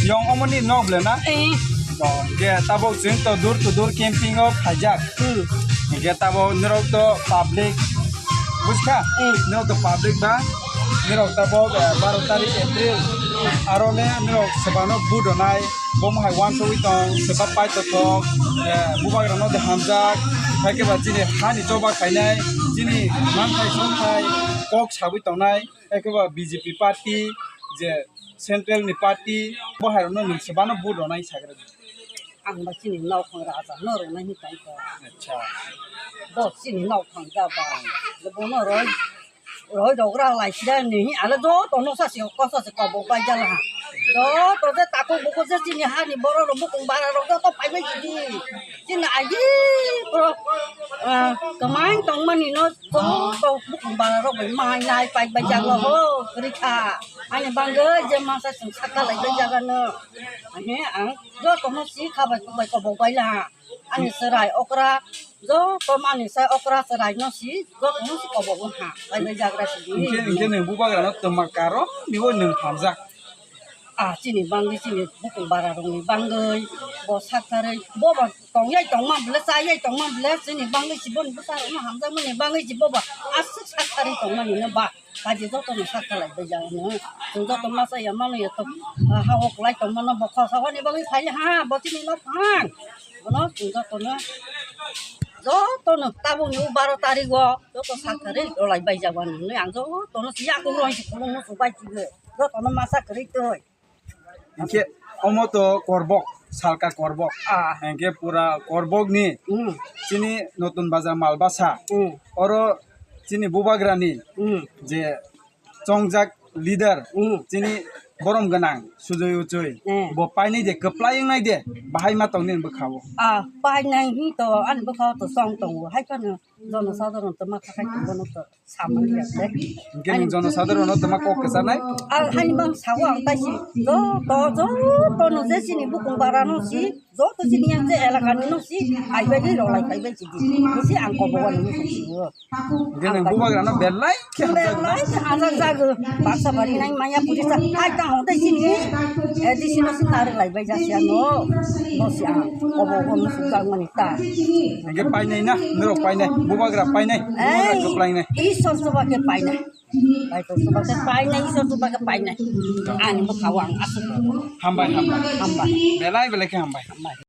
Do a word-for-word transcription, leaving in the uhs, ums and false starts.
Yong omoni nok ble na? Eh. To, hingke tabok chwng to door to door camping o phaijak. Hmm. Hingke tabok norok to public, buskha? Eh. Norok to public ba? Norok tabok, eh, baro tarik April. Aro le norok sebano vote ronai. Bo mohai wansogwi tong, seba paitothok, eh, bubagrano de hamjak. Haikhe ba chini hani choba khainai, chini manthai sonthai kok sabwi tongnai. Haikhe ba B J P party, je central ni party, bo hai rokno nwng sebano vote ronai sagra. Ang ba chini nokphang raja no ronai hinwi tongkha. Acha. Bo chini nokphang ja ba. Bono roi, roi rok ra lai sida ni hi ale joto no sa se kosa se kobok bai jala ha. Joto je takhuk bukhuk je chini hani borok rok bukung bara rok joto pai bai sidi. Chini agi pro, ah, kamai tongmani no joto bukung bara rok bai mai nai pai bai jaglo ho, kwrwi kha. Ani bangwi je masa chwng sakha lai bai jaga no. Ani ang joto no si kha bai kok bai kobok bai la. Ani chwrai okra, joto ani sai okra chwrai no si, joto no si kobok wng ha, bai bai jagra sidi. Hingke, hingke nwng bubagra no twma karo, nibo nwng hamjak. Ah, chini bangwi, chini bukung bara rokni bangwi, bo saktarwi, bo bo tongyai tongma bwle, chayai tongma bwle, chini bangwi si boni bwsa rokno hamjakmani bangwi si bo bo aswk saktarwi tongmani no ba, kaji joto no saktalai bai jagano, chwng joto masa ya mano ya to, ah, ha hok lai tongmano bo khosa honi bangwi phai ha, bo chini no phang, bono chwng joto no, joto no tabuk ni o baro tarik o joto saktarwi rwlai bai jagano hinwi ang joto no si yakung roi si khulung no subai si joto no masa kwrwi twi. Hingke omo to korbok, salka korbok. Ah. Hingke pura korbok ni Hmm. Chini Notun Bazar Malbasa. Hmm. Oro chini bubagra ni Hmm. je chongjak leader Hmm. chini borom gwnang Sujoy Uchoi. Hmm. Bo painai de, kwplai wngnai de, bahai ma tongni bwkha o. Ah, painai hi to ani bwkha o to chong tongo. Hai phano jono sadharon to ma thakai tongo no to. Samani ya, hingke nwng jono sadharon no toma kok kwchanai? Al hani bang sawa ang taisi. Jo, to, joto no je chini bukung bara no si, joto chini yang je elaka ni no si, ai bai ri rok lai pai bai chidi. Ni si ang kobo wani no si. Hingke nwng bubagra no belai khe hamjak. Belai khe hamjak jago. Baksa bari nai maya puri sa, hai ta hong tai chini. Eh, di si no si nari lai bai ja si ano. No si ang kobo wani no si jang mani ta. Hingke painai na, norok painai, bubagra painai, bubagra Ei, kwplainai. Isor chuba khe painai. Kaitor chuba khe painai, Isor chuba khe painai. Ani bwkha o ang aswk. Hambai, hambai. Hambai. Belai, belai khe hambai. Hambai.